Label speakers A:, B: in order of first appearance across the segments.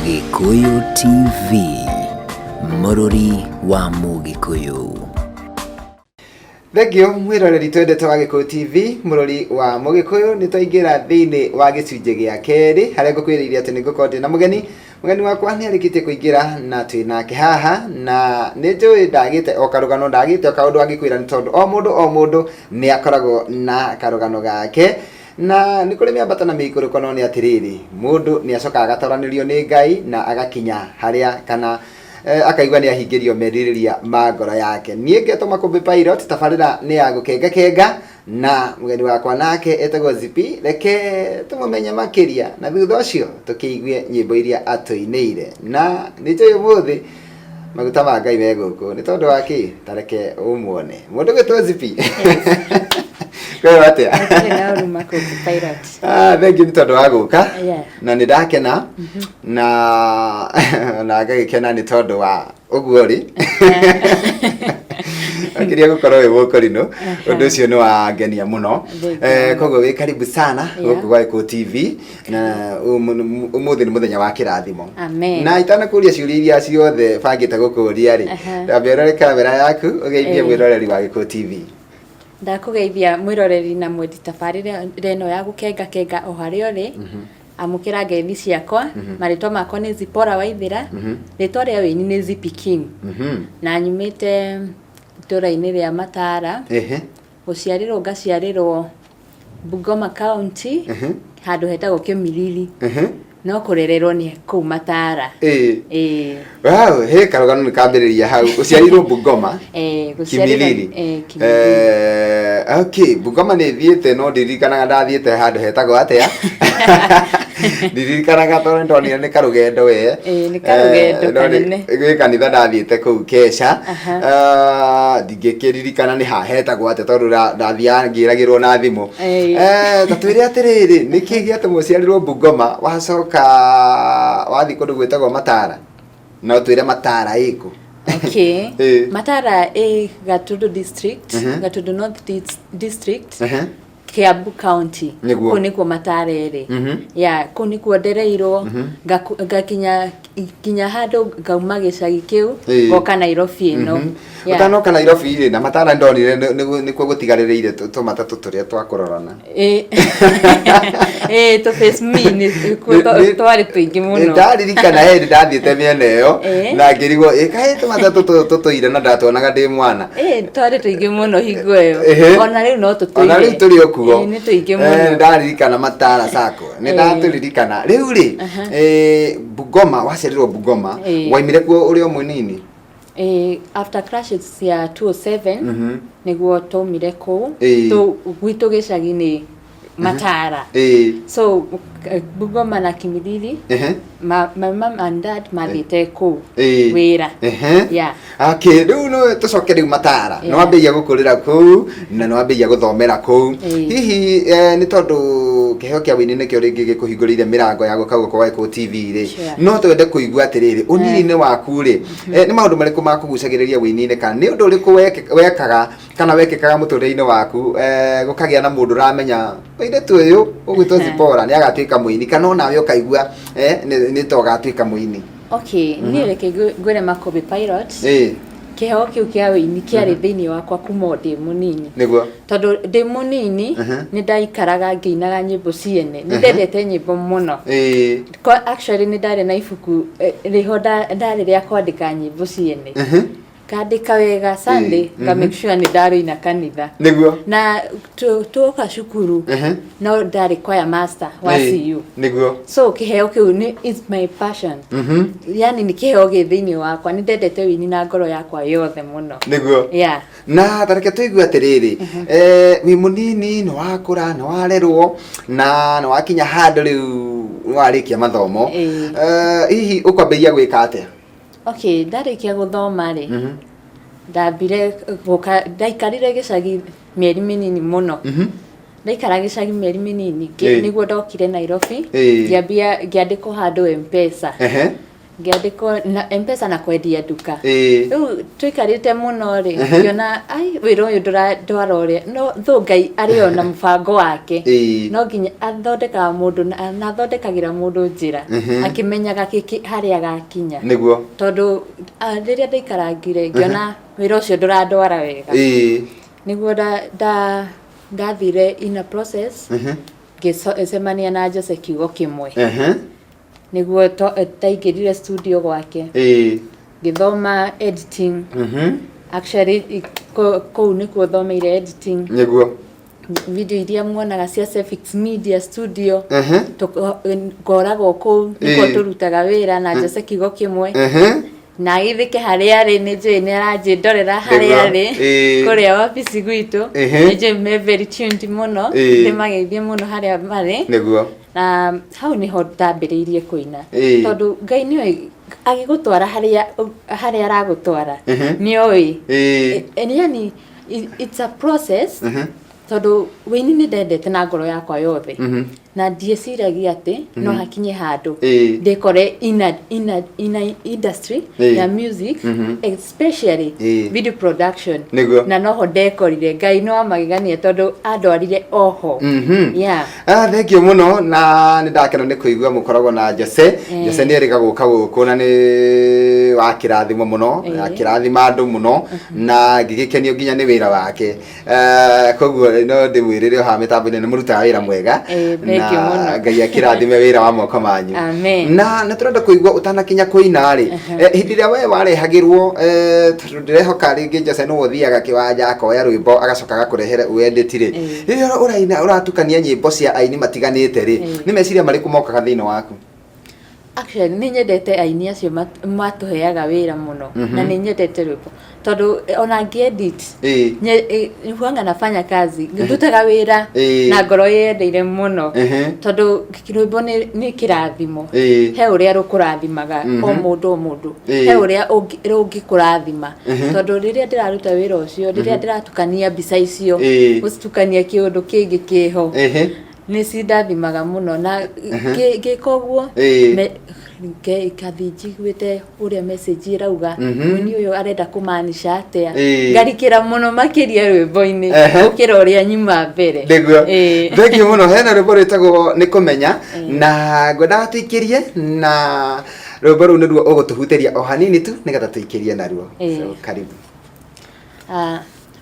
A: Gĩkũyũ TV, mũrũri wa Mũgĩkũyũ.
B: Thengio mwĩroreri twendete wa Gĩkũyũ TV, mũrori wa Mũgĩkũyũ, nĩ twaingĩra thĩinĩ wa gĩcunjĩ gĩa kerĩ harĩa ngũkwĩrĩire atĩ nĩ ngũkorwo ndĩ na mũgeni. Mũgeni wakwa nĩ arĩkĩtie kũingĩra na twĩ nake haha, na nĩ njũĩ ndagĩte o karũgano, ndagĩte o kaũndũ angĩkwĩra, nĩ tondũ o mũndũ o mũndũ nĩ akoragwo na karũgano gake. Na nĩ kũrĩ mĩambato na mĩikũrũko, no nĩ atĩrĩrĩ, mũndũ nĩ acokaga agatoranĩrio nĩ Ngai na agakinya harĩa kana akaigua nĩ ahingĩrio merirĩria ma ngoro yake. Niĩ ngetwo Makũmbĩ Pilot, tabarĩra nĩ ya gũkengakenga na mũgeni wakwa nake etagwo Zipi. Reke tũmũmenye makĩria na thutha ũcio tũkĩigue nyĩmbo iria atũinĩire. Na nĩ njũĩ ũmũthĩ maguta ma Ngai me gũkũ nĩ tondũ wa kĩ? Ta reke ũmuone mũndũ gwĩtwo Zipi. Kwĩho atĩa?
C: Gũtirĩ na ũru, Makũmbĩ Pilot.
B: Ah, thank you nĩ tondũ wa gũka. Na nĩ ndakena na ngagĩkena nĩ tondũ wa ũguo rĩ makĩria gũkorwo wĩ mũkũrinũ, ũndũ ũcio nĩ wangenia mũno.
C: Thank you.
B: Koguo wĩ karibu sana gũkũ gwa Gĩkũyũ TV, na ũmũthĩ nĩ mũthenya wa kĩrathimo.
C: Amen.
B: Na itanakũria ciũria iria ciothe bangĩte gũkũria rĩ, ndambia ũrore kamera yaku ũgeithie mwĩroreri wa Gĩkũyũ TV.
C: Ndakũgeithia mwĩroreri na mwendi tabarĩra ĩno ya gũkenga kenga o harĩa ũrĩ. Amũkĩra ngeithi ciakwa. Marĩtwa makwa nĩ Zipora Waithĩra. Rĩtwa rĩa wĩini nĩ Zippy King. Na nyumĩte itũũra-inĩ rĩa Matara. Gũciarĩrwo ngaciarĩrwo Bungoma County, handũ hetagwo Kĩmiriri. No kũrererwo nĩ kũu Matara. Ĩĩ.
B: Wow, he karũgano nĩ kambĩrĩria hau. Ũciarirwo Bungoma?
C: Gũciarĩrwo
B: Kimilili.
C: Kimilili.
B: Okay, Bungoma nĩ thiĩte no ndirikanaga ndathiĩte handũ hetagwo atĩa. Ndirikanaga tondũ ndonire nĩ karũgendo we.
C: Ĩĩ, nĩ karũgendo
B: No
C: kanene.
B: Gwĩ kanitha ndathiĩte kũu Kesha. Ndingĩkĩririkana nĩ ha hetagwo atĩa tondũ ndathiaga ngĩragĩrwo na thimũ. Ta twĩre atĩrĩrĩ, nĩkĩ gĩatũma ũciarĩrwo Bungoma wacoka wathiĩ kũndũ gwĩtagwo Matara? No twĩre Matara ĩkũ?
C: Okay. Matara ĩ Gatundu District, Gatundu North District, Kiambu County. Kũu nĩkuo Matara ĩrĩ. Yeah, kũu nĩkuo ndereirwo, ngakinya nginya handũ ngauma gĩcagi kĩu, ngoka Nairobi ĩno. Yeah.
B: Ũtanoka Nairobi rĩ, na Matara ndonire nĩkuo gũtigarĩrĩire tũmatatũ tũrĩa twa kũrorana.
C: Ĩĩ, tũ face me nĩ kuo twarĩ tũingĩ mũno.
B: Ndaririkana hĩndĩ ndathiĩte mĩena ĩyo na ngĩrigwo ĩ kaĩ tũmatatũ tũtũ tũtũire na ndatuonaga ndĩ mwana.
C: Ĩĩ, twarĩ tũingĩ mũno hingo ĩyo. Ona rĩu no tũtũire.
B: Ona rĩu tũrĩ o kuo.
C: Ĩĩ, nĩ tũingĩ mũno.
B: Ndaririkana Matara Sacco. Nĩ ndatũririkana. Rĩu rĩ, Bungoma, waciarirwo Bungoma, waimire kuo ũrĩ o mũnini?
C: After crashes ya 207 nĩguo twaumire kũu. Gwitũ gĩcagi nĩ Matara. So Bungoma na Kimilili, my mom and dad mathiĩte kũu wĩra. Yeah.
B: Okay, rĩu no tũcoke rĩu Matara. Nĩ wambĩrĩria gũkũrĩra kũu na nĩ wambĩrĩria gũthomera kũu. Hihi nĩ tondũ kĩheo kĩa wĩini nĩkĩo rĩngĩ gĩkũhingũrĩire mĩrango ya gũka gũkũ gwa Gĩkũyũ TV rĩ, no twende kũigua atĩrĩrĩ, ũnini-inĩ waku rĩ, nĩ maũndũ marĩkũ makũgucagĩrĩria wĩini-inĩ, kana nĩ ũndũ ũrĩkũ wekaga kana wekĩkaga mũtũrĩre-inĩ waku gũkagĩa na mũndũ ũramenya mũirĩtu ũyũ ũgwĩtwo Zipporah nĩ agatuĩka mũini, kana onawe ũkaigua nĩ ta ũgatuĩka mũini?
C: Okay, niĩ reke ngwĩre Makũmbĩ Pilot, kĩheo kĩu kĩa ũini kĩarĩ thĩinĩ wakwa kuma o ndĩ mũnini. Tondũ ndĩ mũnini nĩ ndaikaraga ngĩinaga nyĩmbo ciene, nĩ ndendete nyĩmbo mũno. Actually nĩ ndarĩ na ibuku rĩho ndarĩ rĩa kwandĩka nyĩmbo ciene. Ngandĩka wega Sunday, nga make sure nĩ ndarũina kanitha. Na tuoka cukuru no ndarĩ choir master wa CU. So kĩheo kĩu nĩ is my passion. Yani nĩ kĩheo gĩ thĩinĩ wakwa, nĩ ndendete wĩini na ngoro yakwa yothe mũno. Yeah.
B: Na tareke tũigue atĩrĩrĩ, wĩ mũnini nĩ wakũra, nĩ warerwo na nĩ wakinya handũ rĩu nĩ warĩkia mathomo. Hihi ũkwambĩrĩria gwĩka atĩa?
C: Okay, ndarĩkia gũthoma rĩ, ndambire gũka, ndaikarire gĩcagi mĩeri mĩnini mũno. Ndaikara gĩcagi mĩeri mĩnini, nĩguo ndokire Nairobi, ngĩambia ngĩandĩkwo handũ M-Pesa. Ngĩandĩkwo na Mpesa na kwendia nduka. Rĩu tũikarĩte mũno rĩ, ngĩona ai wĩra ũyũ ndũrandwara ũrĩa no thũ Ngai arĩ o na mũbango wake. No nginya athondekaga mũndũ na athondekagĩra mũndũ njĩra akĩmenyaga kĩkĩ harĩa agakinya. Tondũ rĩrĩa ndaikarangire ngĩona wĩra ũcio ndũrandwara wega. Nĩguo ndathire in a process ngĩcemania na Jose kiugo kĩmwe. Nĩguo ndaingĩrire studio gwake. Ngĩthoma editing. Actually kũu nĩkuo thomeire editing. Video iria muonaga cia Cefix Media Studio. Ngoragwo kũu nĩkuo tũrutaga wĩra na Jose kiugo kĩmwe. Na agĩthĩke harĩa arĩ nĩ njũĩ nĩ aranjĩndorera harĩa arĩ kũrĩa wabici gwitũ. Nĩ njũĩ me very tuned mũno. Ndĩmageithie mũno harĩa marĩ. Na hau nĩho ndambĩrĩirie kũina. Tondũ Ngai nĩoĩ agĩgũtwara harĩa harĩa aragũtwara nĩoĩ. Yani it's a process. Tondũ wĩini nĩ ndendete na ngoro yakwa yothe. Na ndieciragia atĩ no hakinye handũ ndĩkore in a industry ya music, especially video production. Na noho ndekorire. Ngai nĩ wa magegania tondũ andwarire oho. Yeah.
B: Thank you mũno na nĩ ndakena nĩ kũigua mũkoragwo na Jose. Jose nĩ erĩga gũka gũkũ na nĩ wa kĩrathimo mũno, akĩrathima andũ mũno na ngĩgĩkenio nginya nĩ wĩra wake. Koguo no ndĩmwĩrĩre o haha mĩtambo-inĩ nĩ mũrutaga wĩra mwega.
C: Thank you mũno.
B: Ngai akĩrathime wĩra wa moko manyu.
C: Amen.
B: Na nĩ tũrenda kũigua ũtanakinya kũina rĩ, hĩndĩ ĩrĩa we warehagĩrwo, tondũ ndĩrehoka rĩngĩ Jose nĩwe ũthiaga kĩwanja akoya rwĩmbo agacoka agakũrehere ũendeti rĩ, rĩrĩa ũraina ũratukania nyĩmbo cia aini matiganĩte rĩ, nĩ meciria marĩkũ mokaga thĩinĩ waku?
C: Actually nĩ nyendete aini acio matũheaga wĩra mũno na nĩ nyendete rwĩmbo tondũ ona ngĩ-edit huanga nafanya kazi, ndutaga wĩra na ngoro yendeire mũno tondũ rwĩmbo nĩ kĩrathimo. He ũrĩa rũkũrathimaga o mũndũ o mũndũ, he ũrĩa rũngĩkũrathima tondũ rĩrĩa ndĩraruta wĩra ũcio, rĩrĩa ndĩratukania mbica icio, gũcitukania kĩũndũ kĩngĩ kĩho, nĩ cindathimaga mũno na ngĩka ũguo ngathiĩ njiguĩte ũrĩa message ĩrauga, mũini ũyũ arenda kũmaanisha atĩa, ngarikĩra mũno makĩria rwĩmbo-inĩ gũkĩra ũrĩa nyuma mbere.
B: Nĩguo. Thank you mũno. Hena rwĩmbo rwĩtagwo Nĩ Kũmenya na ngwendaga tũikĩrie na rwĩmbo rũu nĩruo ũgũtũhutĩria o hanini tu nĩgetha tũikĩrie naruo. So, karibu.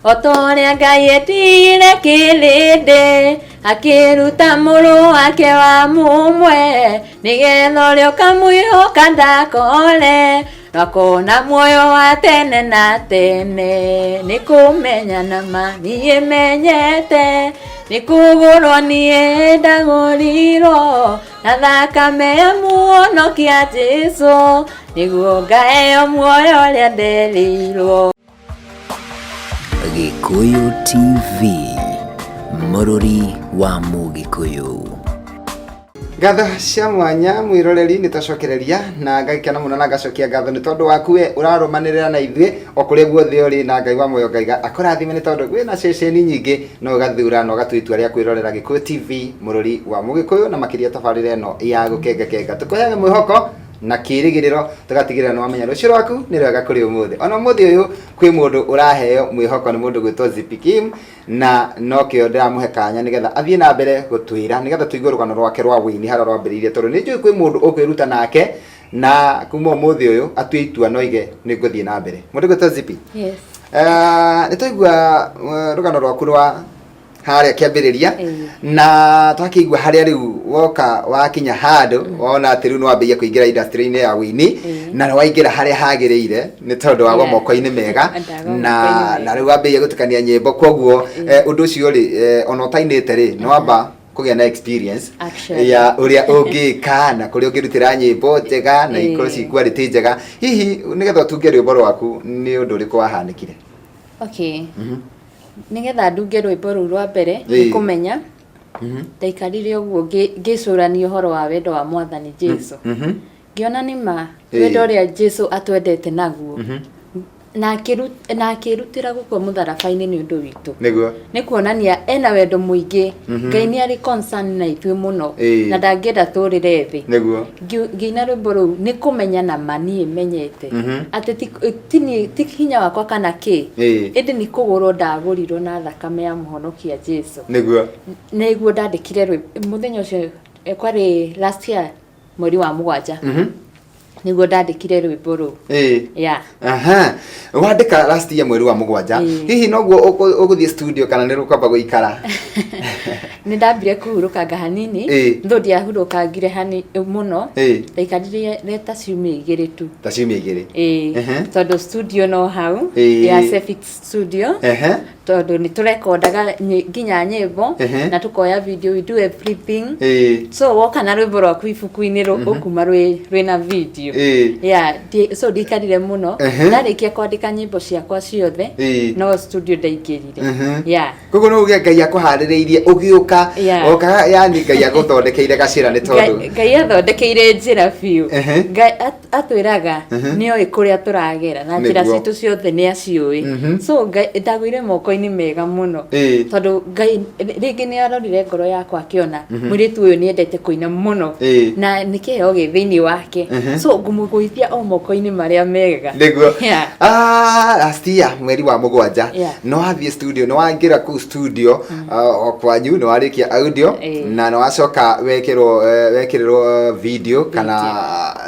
C: O ta ũrĩa Ngai etire kĩrĩndĩ, akĩruta mũrũ wake wa mũmwe, nĩgetha ũrĩa ũkamwĩhoka ndakore, no akona muoyo wa tene na tene. Nĩ kũmenya na ma niĩ menyete, nĩ kũgũrwo niĩ ndagũrirwo, na thakame ya mũhonokia Jesũ, nĩguo ngaheo muoyo ũrĩa nderĩirwo.
A: Gĩkũyũ TV, mũrũri wa Mũgĩkũyũ.
B: Ngatho cia mwanya mwĩroreri nĩ twacokereria na ngagĩkena mũno na ngacokia ngatho nĩ tondũ waku we ũrarũmanĩrĩra na ithuĩ o kũrĩa guothe ũrĩ, na Ngai wa muoyo ngaiga akũrathime nĩ tondũ kwĩna ceceni nyingĩ no ũgathura na ũgatua itua rĩa kwĩrorera Gĩkũyũ TV, mũrũri wa Mũgĩkũyũ, na makĩria tabarĩra ĩno ya Gũkengakenga. Tũkũheaga mwĩhoko na kĩrĩgĩrĩro, tũgatigĩrĩra nĩ wamenya rũciũ rwaku nĩ rwega kũrĩ ũmũthĩ. Ona ũmũthĩ ũyũ kwĩ mũndũ ũraheo mwĩhoko nĩ mũndũ gwĩtwo Zippy Kim, na nokĩo ndĩramũhe kanya nĩgetha athiĩ na mbere gũtwĩra nĩgetha tũigue rũgano rwake rwa wĩini harĩa rwambĩrĩirie, tondũ nĩ njũĩ kwĩ mũndũ ũkwĩruta nake na kuma ũmũthĩ ũyũ atue itua na oige nĩ ngũthiĩ na mbere. Mũndũ gwĩtwo Zippy.
C: Yes.
B: Nĩ twaigua rũgano rwaku rwa harĩa kĩambĩrĩria na twakĩigua harĩa rĩu woka wakinya handũ wona atĩ rĩu nĩ wambĩrĩria kũingĩra industry-inĩ ya wĩini na nĩ waingĩra harĩa hagĩrĩire nĩ tondũ wagwa moko-inĩ mega.
C: Ndagwa
B: na
C: moko-inĩ mega.
B: Na rĩu wambĩrĩria gũtukania nyĩmbo, koguo ũndũ ũcio rĩ, ona ũtainĩte rĩ, nĩ wamba kũgĩa na experience
C: Actually.
B: ya ũrĩa ũngĩka na kũrĩa ũngĩrutĩra nyĩmbo njega na ikorwo ci quality njega. Hihi nĩgetha ũtunge rwĩmbo rwaku nĩ ũndũ ũrĩkũ wahanĩkire?
C: Okay. Nĩgetha ndunge rwĩmbo rũu rwa mbere nĩ kũmenya ndaikarire ũguo ngĩcũrania ũhoro wa wendo wa Mwathani Jesu. Ngĩona nĩ ma wendo ũrĩa Jesu atwendete naguo. Na akĩrutĩra gũkua mũtharaba-inĩ nĩ ũndũ witũ.
B: Nĩguo.
C: Nĩ kuonania ena wendo mũingĩ. Ngai nĩ arĩ concern na ithuĩ mũno na ndangĩenda tũrĩre thĩ.
B: Nĩguo.
C: Ngĩina rwĩmbo rũu nĩ kũmenya na ma niĩ menyete atĩ ti niĩ, ti hinya wakwa kana kĩ, ĩndĩ nĩ kũgũrwo ndagũrirwo na thakame ya mũhonokia Jesu.
B: Nĩguo.
C: Nĩguo ndandĩkire rwĩmbo mũthenya ũcio, kwarĩ last year mweri wa 7 nĩguo ndandĩkire rwĩmbo rũu. Yeah.
B: Aha. Wandĩka last year mweri wa 7. Hihi noguo ũgũthiĩ studio kana nĩ rũkwamba gũikara?
C: Nĩ ndambire kũhurũkanga hanini, though ndiahurũkangire mũno, ndaikarire ta ciumia 2 tu.
B: Ta ciumia 2.
C: Ĩĩ. Tondũ studio no hau, ya Sefix Studio. Tondũ nĩ tũrekondaga nginya nyĩmbo na tũkoya video, we do everything. So woka na rwĩmbo rwaku ibuku-inĩ ũkuma rwĩna video. Yeah, so ndiikarire mũno. Ndarĩkia kwandĩka nyĩmbo ciakwa ciothe, no studio ndaingĩrire. Yeah.
B: Koguo no uge Ngai akũharĩrĩirie ũgĩũka, okaga yani Ngai agũthondekeire gacĩra nĩ tondũ
C: Ngai athondekeire njĩra biũ. Ngai atwĩraga nĩ oĩ kũrĩa tũragera na njĩra citũ ciothe nĩ aciũĩ. So Ngai ndagũire moko-inĩ mega mũno. Tondũ Ngai rĩngĩ nĩ arorire ngoro yakwa akĩona mũirĩtu ũyũ nĩ endete kũina mũno na nĩ kĩheo gĩ thĩinĩ wake. So ngũmũgũithia o moko-inĩ marĩa mega.
B: Nĩguo. Last year mweri wa 7 nĩ wathiĩ studio, nĩ waingĩra kũu studio o kwanyu, nĩ warĩkia audio na nĩ wacoka wekĩrwo wekĩrĩrwo video kana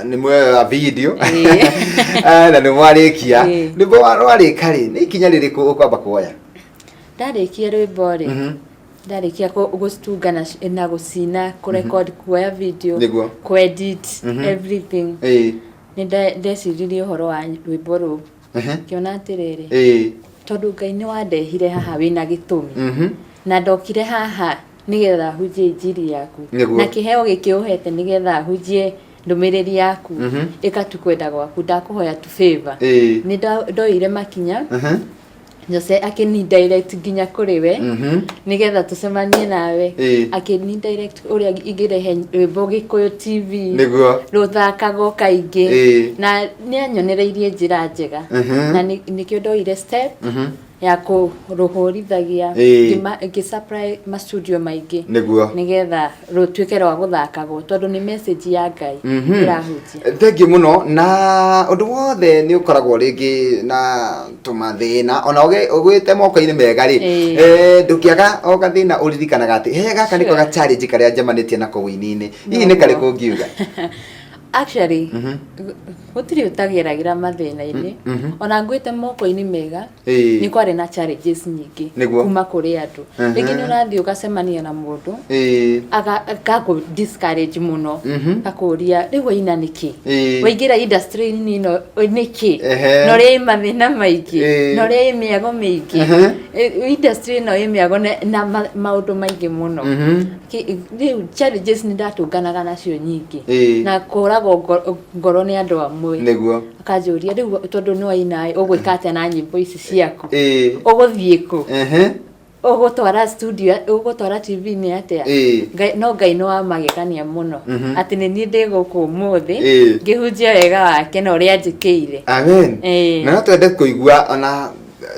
B: nĩ muoya video na nĩ mwarĩkia. Rwĩmbo rwarĩka rĩ, nĩ ikinya rĩrĩkũ ũkwamba kuoya?
C: Ndarĩkia rwĩmbo rĩ, ndarĩkia gũcitunga na gũcina, kũrecord, kuoya video, kũedit everything, nĩ ndeciririe ũhoro wa rwĩmbo rũu, ngĩona atĩrĩrĩ, tondũ Ngai nĩ wandehire haha wĩna gĩtũmi, na ndokire haha nĩgetha hunjie injiri yaku, na kĩheo gĩkĩ ũhete nĩgetha hunjie ndũmĩrĩri yaku, ĩka tu kwenda gwaku, ndakũhoya tu favor. Nĩ ndoire makinya, Jose akĩni direct nginya kũrĩ we nĩgetha tũcemanie nawe, akĩni direct ũrĩa ingĩrehe rwĩmbo Gĩkũyũ TV rũthakagwo kaingĩ, na nĩ anyonereirie njĩra njega, na nĩkĩo ndoire step ya kũrũhũrithagia, ngĩ supply ma studio maingĩ nĩgetha rũtuĩke rwa gũthakagwo, tondũ nĩ message ya Ngai ĩrahunjia.
B: Thengiũ mũno. Na ũndũ wothe nĩ ũkoragwo rĩngĩ na tũmathĩna, ona ũgĩte moko-inĩ mega rĩ, ndũngĩaga o gathĩna ũririkanaga atĩ he gaka nĩko ga challenge karĩa njemanĩtie nako wũini-inĩ. Hihi nĩ karĩkũ ũngiuga?
C: Actually, gũtirĩ ũtageragĩra mathĩna-inĩ. Ona ngwĩte moko-inĩ mega, nĩ kwarĩ na challenges nyingĩ kuma kũrĩ andũ. Rĩngĩ nĩ ũrathiĩ ũgacemania na mũndũ agakũ discourage mũno, akũria rĩu waina nĩkĩ, waingĩra industry-inĩ ĩno nĩkĩ, na ũrĩa ĩ mathĩna maingĩ, na ũrĩa ĩ mĩago mĩingĩ, industry ĩno ĩ mĩago na maũndũ maingĩ mũno. Rĩu challenges nĩ ndatũnganaga nacio nyingĩ, na kũragwo ngoro nĩ andũ amwe. Akanjũria rĩu tondũ nĩ waina ũgwĩka atĩa na nyĩmbo ici ciaku, ũgũthiĩ kũ, ũgũtwara studio, ũgũtwara TV-inĩ atĩa? No Ngai nĩ wa magegania mũno, atĩ nĩ niĩ ndĩ gũkũ ũmũthĩ ngĩhunjia wega wake na ũrĩa anjĩkĩire.
B: Amen. Na no twende kũigua ona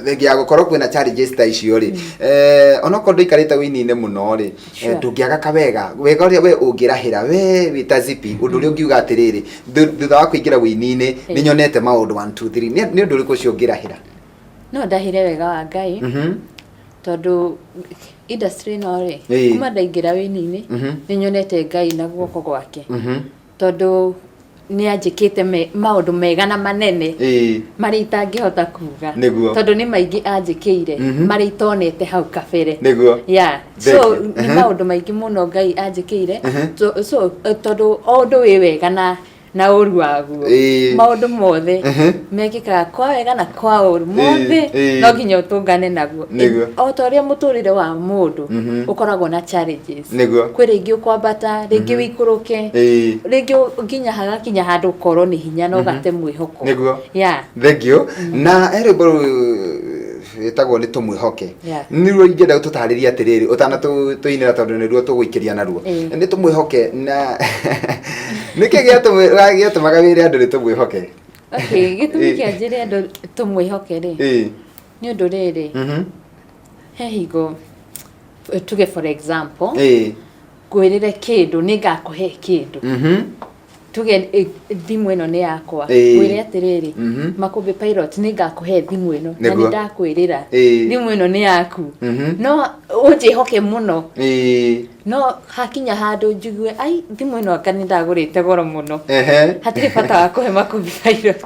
B: thengia ya gũkorwo kwĩna challenges ta icio rĩ, onokorwo ndũikarĩte wĩini-inĩ mũno rĩ, ndũngĩaga kawega wega ũrĩa we ũngĩrahĩra we wĩ ta Zippy, ũndũ ũrĩa ũngiuga atĩrĩrĩ, thutha wa kũingĩra wĩini-inĩ nĩ nyonete maũndũ 1 2 3, nĩ ũndũ ũrĩkũ ũcio ũngĩrahĩra?
C: No ndahĩre wega wa Ngai, tondũ industry ĩno rĩ, kuma ndaingĩra wĩini-inĩ nĩ nyonete Ngai na guoko gwake, tondũ nĩ anjĩkĩte maũndũ mega na manene marĩa itangĩhota kuga, tondũ nĩ maingĩ anjĩkĩire marĩa itonete hau kabere. Yeah. So nĩ maũndũ maingĩ mũno Ngai anjĩkĩire. So tondũ o ũndũ wĩ wega na ũru waguo, maũndũ mothe mekĩkaga kwa wega na kwa ũru, mothe no nginya ũtũngane naguo. O ta ũrĩa mũtũrĩre wa mũndũ ũkoragwo na challenges, kwĩ rĩngĩ ũkwambata, rĩngĩ ũikũrũke, rĩngĩ nginya hagakinya handũ ũkorwo nĩ hinya na ũgate mwĩhoko. Yeah.
B: Thengiũ. Na he rwĩmbo rwĩtagwo nĩ tũmwĩhoke, nĩruo ingĩenda tũtarĩrie atĩrĩrĩ ũtanatũinĩra, tondũ nĩruo tũgũikĩria naruo. Nĩ tũmwĩhoke, na nĩkĩ gĩatũmaga wĩre andũ nĩ tũmwĩhoke?
C: Okay, gĩtũmi kĩa njĩre andũ tũmwĩhoke rĩ, nĩ ũndũ rĩrĩ, he hingo tuge, for example, ngwĩrĩre kĩndũ, nĩ ngakũhe kĩndũ, tuge thimũ ĩno nĩ yakwa, ngwĩre atĩrĩrĩ, Makũmbĩ Pilot, nĩ ngakũhe thimũ ĩno na nĩ ndakwĩrĩra thimũ ĩno nĩ yaku, no ũnjĩhoke mũno, no hakinya handũ njigue, ai, thimũ ĩno anga nĩ ndagũrĩte goro mũno, hatirĩ bata wa kũhe Makũmbĩ Pilot.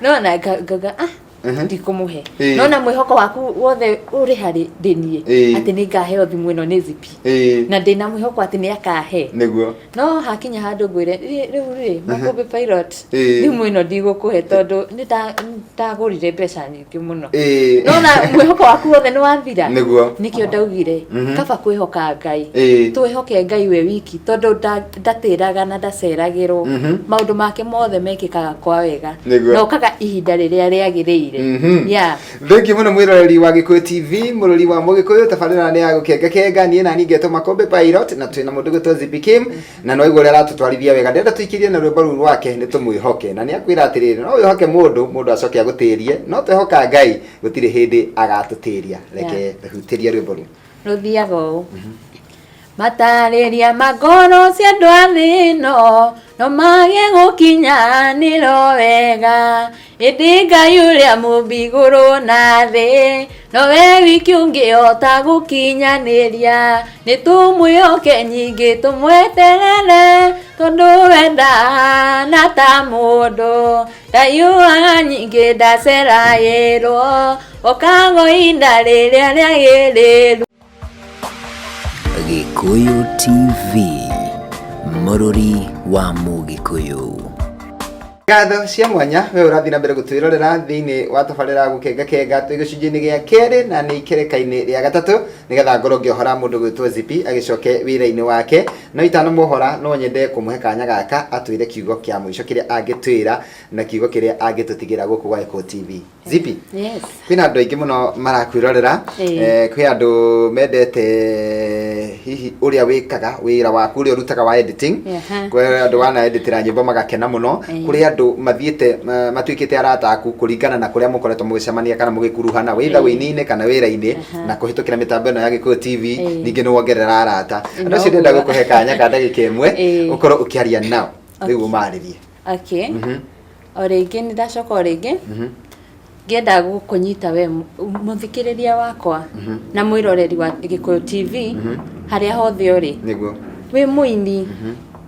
C: No na ngauga, ah, ndikũmũhe. No na mwĩhoko waku wothe ũrĩ harĩ ndĩ niĩ atĩ nĩ ngaheo thimũ ĩno nĩ Zipi, na ndĩna mwĩhoko atĩ nĩ akahe. No hakinya handũ ngwĩre, "Rĩu rĩ, Makũmbĩ Pilot, thimũ ĩno ndigũkũhe tondũ nĩ ndagũrire mbeca nyingĩ mũno." No na mwĩhoko waku wothe nĩ wathira. Nĩkĩo ndaugire kaba kwĩhoka Ngai. Twĩhoke Ngai we wiki, tondũ ndatĩraga na ndaceragĩrwo. Maũndũ make mothe mekĩkaga kwa wega na ũkaga ihinda rĩrĩa rĩagĩrĩire. Yeah.
B: Thengiũ mũno, mwĩroreri wa Gĩkũyũ TV, mũrori wa Mũgĩkũyũ. Tabarĩra nĩ ya gũkenga kenga. Niĩ nani ngetwo Makombe Pilot, na twĩna mũndũ gwĩtwo Zippy Kim, na no igua ũrĩa aratũtwarithia wega. Ndĩrenda tũikĩrie na rwĩmbo rũu rwake, nĩ tũmwĩhoke. Na nĩ akwĩra atĩrĩrĩ, no wĩhoke mũndũ, mũndũ acoke agũtĩrie, no twehoka Ngai gũtirĩ hĩndĩ agatũtĩria. Reke hutĩrie rwĩmbo rũu.
C: Rũthiaga ũũ: matarĩria ma ngoro cia andũ a thĩ ĩno no mage gũkinyanĩro wega, ĩndĩ Ngai ũrĩa mũmbi igũrũ na thĩ nowe wiki ũngĩhota gũkinyanĩria. Nĩ tũmwĩhoke, nyingĩ tũmweterere, tondũ wendana ta mũndũ ndaiuaga, nyingĩ ndaceragĩrwo, okago ihinda rĩrĩa rĩagĩrĩru.
A: Gĩkũyũ TV, mũrũri wa Mũgĩkũyũ.
B: Ngatho cia mwanya we ũrathiĩ na mbere gũtwĩrorera thĩinĩ wa tabarĩra ya gũkenga kenga. Twĩ gĩcunjĩ-inĩ gĩa kerĩ na nĩ ikereka-inĩ rĩa gatatũ, nĩgetha ngorwo ngĩohora mũndũ gwĩtwo Zipi agĩcoke wĩra-inĩ wake. No itanamwohora, no nyende kũmũhe kanya gaka atwĩre kiugo kĩa mũico kĩrĩa angĩtwĩra na kiugo kĩrĩa angĩtũtigĩra gũkũ gwa Gĩkũyũ TV. Zipi,
C: Yes.
B: Kwĩna andũ aingĩ mũno marakwĩrorera. Kwĩ andũ mendete hihi ũrĩa wĩkaga wĩra waku ũrĩa ũrutaga wa editing. Kwĩ andũ wana editĩra nyĩmbo magakena mũno. Kũrĩ andũ mathiĩte matuĩkĩte arata aku kũringana na kũrĩa mũkoretwo mũgĩcemania kana mũgĩkuruhana, wĩtha wĩini-inĩ kana wĩra-inĩ, na kũhĩtũkĩra mĩtambo ĩno ya Gĩkũyũ TV. Ningĩ nĩ wongerera arata. Andũ acio ndĩrenda gũkũhe kanya ka ndagĩka 1 ũkorwo ũkĩaria nao rĩu, ũmarĩrie.
C: Okay. O rĩngĩ nĩ ndacoka o rĩngĩ ngĩenda gũkũnyita we mũthikĩrĩria wakwa na mwĩroreri wa Gĩkũyũ TV harĩa hothe ũrĩ. Wĩ mũini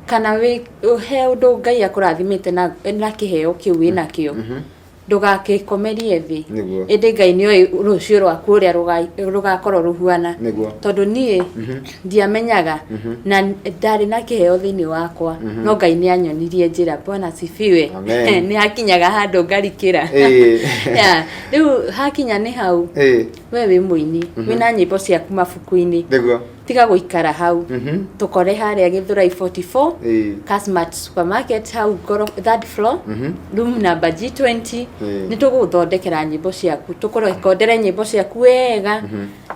C: kana wĩ he ũndũ Ngai akũrathimĩte na kĩheo kĩu wĩ nakĩo, ndũgakĩkomerie thĩ. Ĩndĩ Ngai nĩoĩ rũciũ rwaku ũrĩa rũgakorwo rũhuana. Tondũ niĩ ndiamenyaga na ndarĩ na kĩheo thĩinĩ wakwa, no Ngai nĩ anyonirie njĩra. Bwana sifiwe.
B: Amen.
C: Nĩ hakinyaga handũ ngarikĩra. Yeah, rĩu hakinya nĩ hau, we wĩ mũini, wĩna nyĩmbo ciaku mabuku-inĩ, tiga gũikara hau. Tũkore harĩa Gĩthũrai 44, Kasmart Supermarket, hau third floor, room number G20. Nĩ tũgũgũthondekera nyĩmbo ciaku, tũkũrekondere nyĩmbo ciaku wega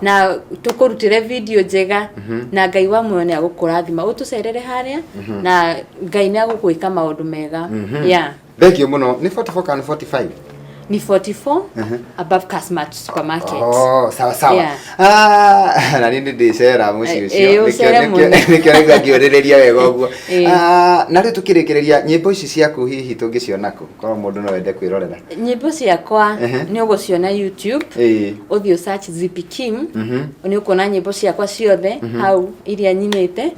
C: na tũkũrutĩre video njega, na Ngai wa muoyo nĩ agũkũrathima. Ũtũcerere harĩa na Ngai nĩ agũgwĩka maũndũ mega, yeah.
B: Thengiũ mũno. Nĩ 44 kana 45?
C: Ni 44, above Kasmart Supermarket.
B: Oh, sawa sawa. Ah, na niĩ nĩ ndĩcera mũciĩ ũcio.
C: Ũcere mũno.
B: Nĩkĩo raigua ngĩũrĩrĩria wega ũguo. Ah, na rĩu tũkĩrĩkĩrĩria, nyĩmbo ici ciaku hihi tũngĩciona kũ, korwo mũndũ no ende kwĩrorera?
C: Nyĩmbo ciakwa nĩ ũgũciona YouTube. Ũthiĩ search Zippy Kim, nĩ ũkuona nyĩmbo ciakwa ciothe hau iria nyinĩte.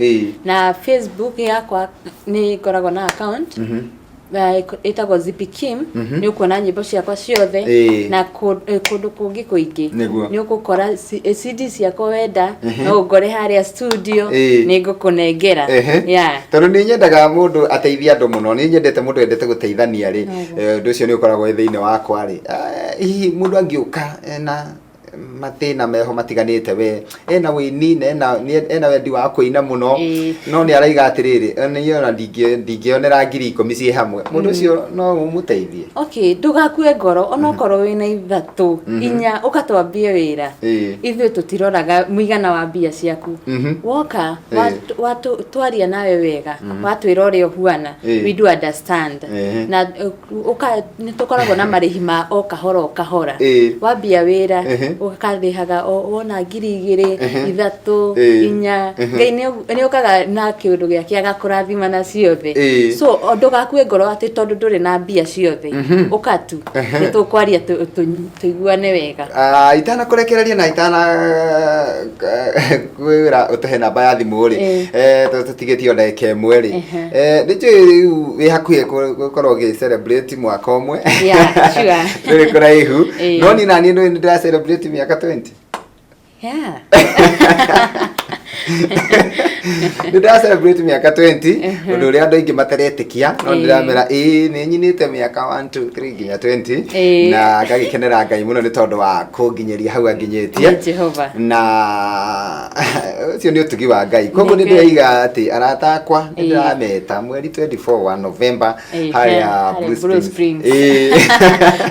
C: Na Facebook yakwa nĩ ngoragwo na account ĩtagwo Zippy Kim, nĩ ũkuona nyĩmbo ciakwa ciothe. Na kũndũ kũngĩ kũingĩ nĩ ũgũkora CD ciakwa. Wenda no ũngore harĩa studio, nĩ ngũkũnengera. Yeah.
B: Tondũ nĩ nyendaga mũndũ ateithie andũ mũno, nĩ nyendete mũndũ endete gũteithania rĩ, ũndũ ũcio nĩ ũkoragwo wĩ thĩinĩ wakwa rĩ. Hihi mũndũ angĩũka na Mathĩna meho matiganĩte, we ena wĩini na ena wendi wa kũina mũno, no nĩ araiga atĩrĩrĩ, niĩ ona ndingĩonera 10,000 ciĩ hamwe. Mũndũ ũcio no ũmũteithie?
C: Okay, ndũgakue ngoro. Ona okorwo wĩna ithatũ, inya, ũka twambie wĩra. Ithuĩ tũtiroraga mũigana wa mbia ciaku. Woka, twaria nawe wega, watwĩra ũrĩa ũhuana, we do understand. Na ũka nĩ tũkoragwo na marĩhi ma o kahora o kahora. Wambia wĩra, ũkarĩhaga o wona 2,000, 3, 4. Ngai nĩ ũkaga na kĩũndũ gĩake agakũrathima na ciothe. So ndũgakue ngoro atĩ tondũ ndũrĩ na mbia ciothe. Ũka tu, nĩ tũkwaria tũiguane wega.
B: Ah, itanakũrekereria na itana kwĩra ũtũhe namba ya thimũ rĩ, tũtigĩtie o ndagĩka 1 rĩ, nĩ njũĩ rĩu wĩ hakuhĩ gũkorwo ũgĩ celebrate mwaka ũmwe.
C: Yeah, sure.
B: Ndũrĩ kũraihu. No niĩ naniĩ nĩ ndĩra celebrate mĩaka 20. Nĩ ndĩra celebrate mĩaka 20, ũndũ ũrĩa andũ aingĩ mataretĩkia, no ndĩramera ĩĩ nĩ nyinĩte mĩaka 1 2 3 nginya 20, na ngagĩkenera Ngai mũno nĩ tondũ wa kũnginyĩria hau anginyĩtie.
C: Nĩ Jehova.
B: Na ũcio nĩ ũtugi wa Ngai. Koguo nĩ
C: Nĩ Ngai.
B: ndĩraiga atĩ arata akwa nĩ ndĩrameta mweri 24 wa November harĩa
C: harĩa
B: Blue
C: Blue
B: Springs.
C: Springs.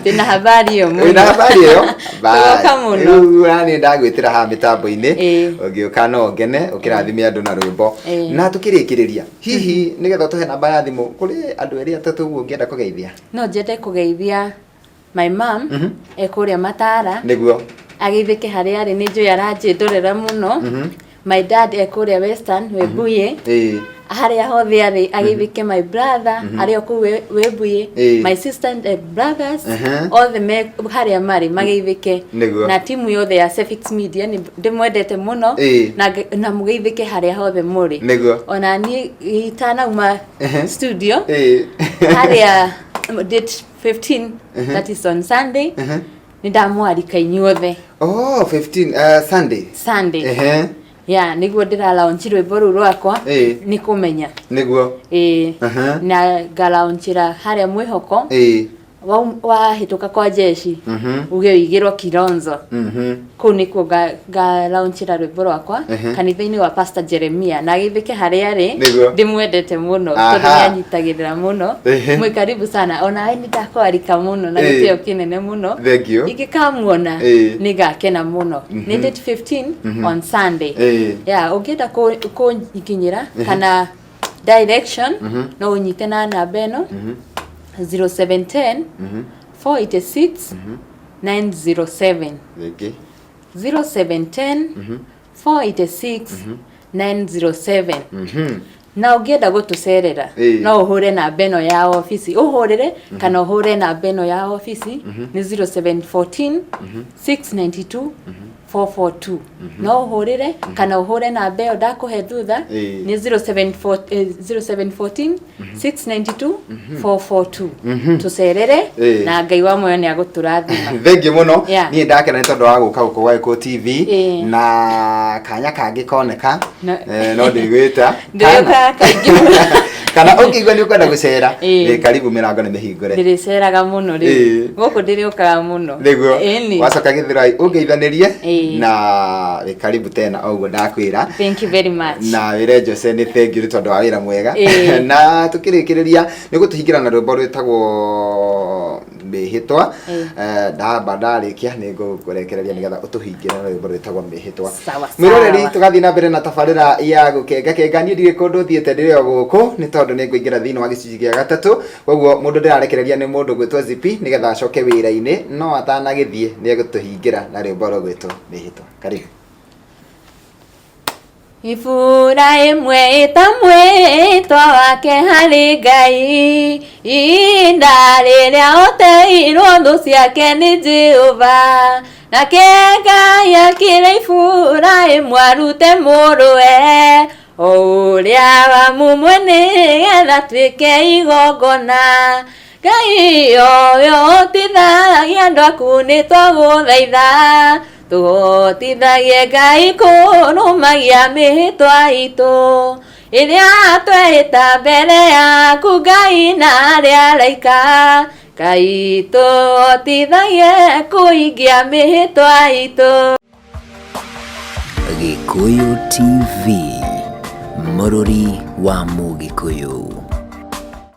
C: Ndĩna habari ĩyo mũno.
B: Wĩna habari ĩyo?
C: Tũgoka mũno.
B: Rĩu nani ndagwĩtĩra haha mĩtambo-inĩ, ũngĩũka no ngene ũkĩrathime andũ na rwĩmbo. Na tũkĩrĩkĩrĩria, hihi nĩgetha ũtũhe namba ya thimũ, kũrĩ andũ erĩ atatũ ũguo ũngĩenda kũgeithia?
C: No nyende kũgeithia my mom e kũrĩa Matara. Ageithĩke harĩa arĩ, nĩ njũĩ aranjĩndorera mũno. My dad e kũrĩa Western Webuye. Harĩa hothe arĩ ageithĩke. My brother arĩ o kũu Webuye. My sister and brothers, othe me harĩa marĩ mageithĩke. Na timu yothe ya Cefix Media nĩ ndĩmwendete mũno. Na mũgeithĩke harĩa hothe mũrĩ. Ona niĩ itanauma studio, harĩa date 15, that is on Sunday, nĩ ndamwarika inyuothe.
B: Oh, 15, Sunday.
C: Sunday. Ya, nĩguo ndĩra launch rwĩmbo rũu rwakwa, nĩ kũmenya. Ĩĩ. Na ngalaunchĩra harĩa Mwĩhoko. Wahĩtũka kwa jeshi, uge ũigĩrwo Kilonzo. Kũu nĩkuo ngalaunchĩra rwĩmbo rwakwa, kanitha-inĩ wa Pastor Jeremia, na agĩthĩke harĩa arĩ. Ndĩmwendete mũno tondũ nĩanyitagĩrĩra mũno. Mwĩ karibu sana. Onawe nĩ ndakwarika mũno na gĩtĩo kĩnene mũno.
B: Thank you.
C: Ingĩkamuona, nĩ ngakena mũno. Nĩ date 15 on Sunday. Ya, ũngĩenda kũnginyĩra kana direction, no ũnyite na namba ĩno, 0710 486 907.
B: Rĩngĩ.
C: 0710 486 907. Na ũngĩenda gũtũcerera, no ũhũre namba ĩno ya obici, ũhũrĩre kana ũhũre namba ĩno ya obici, nĩ 0714 692 442. No ũhũrĩre kana ũhũre namba ĩyo ndakũhe thutha, nĩ 074 0714 692 442. Tũcerere, na Ngai wa muoyo nĩ agũtũrathima.
B: Thank you mũno. Niĩ ndakena nĩ tondũ wa gũka gũkũ gwa Gĩkũyũ TV, na kanya kangĩ koneka, no ndĩgwĩta.
C: Ndĩrĩũkaga kaingĩ mũno.
B: Kana ũngĩigua nĩ ũkwenda gũcera, wĩ karibu, mĩrango nĩ mĩhingũre.
C: Ndĩrĩceraga mũno rĩu. Gũkũ ndĩrĩũkaga mũno. Ĩni.
B: Wacoka Gĩthũrai ũngeithanĩrie, na wĩ karibu tena o ũguo ndakwĩra.
C: Thank you very much.
B: Na wĩre Jose nĩ thank you nĩ tondũ wa wĩra mwega. Na tũkĩrĩkĩrĩria nĩ gũtũhingĩra na rwĩmbo rwĩtagwo Mĩhĩtwa. Ndamba ndarĩkia nĩ ngũkũrekereria nĩgetha ũtũhingĩre na rwĩmbo rwĩtagwo Mĩhĩtwa.
C: Sawa.
B: Mwĩroreri,
C: Sawa.
B: tũgathiĩ na mbere na tabarĩra ya Gũkenga Kenga. Niĩ ndirĩ kũndũ thiĩte, ndĩrĩ o gũkũ nĩ tondũ nĩ ngũingĩra thĩinĩ wa gĩcunjĩ gĩa gatatũ. Koguo mũndũ ndĩrarekereria nĩ mũndũ gwĩtwo Zipi nĩgetha acoke wĩra-inĩ, no atanagĩthiĩ nĩ egũtũhingĩra na rwĩmbo rũgwĩtwo Mĩhĩtwa. Karibu.
C: Iburahĩmu ĩta mwĩtwa wake harĩ Ngai, ihinda rĩrĩa oteirwo thũ ciake nĩ Jehova. Nake Ngai akĩra Iburahĩmu arute mũrũwe o ũrĩa wa mũmwe nĩgetha atuĩke igongona. Ngai oyo ũhotithagia andũ aku, nĩ twagũthaitha tũhotithagie Ngai kũrũmagia mĩhĩtwa itũ ĩrĩa twehĩta mbere yaku, Ngai na arĩa araika. Ngai. Ngai tũhotithagie kũhingia mĩhĩtwa itũ.
A: Gĩkũyũ TV, mũrũri wa Mũgĩkũyũ.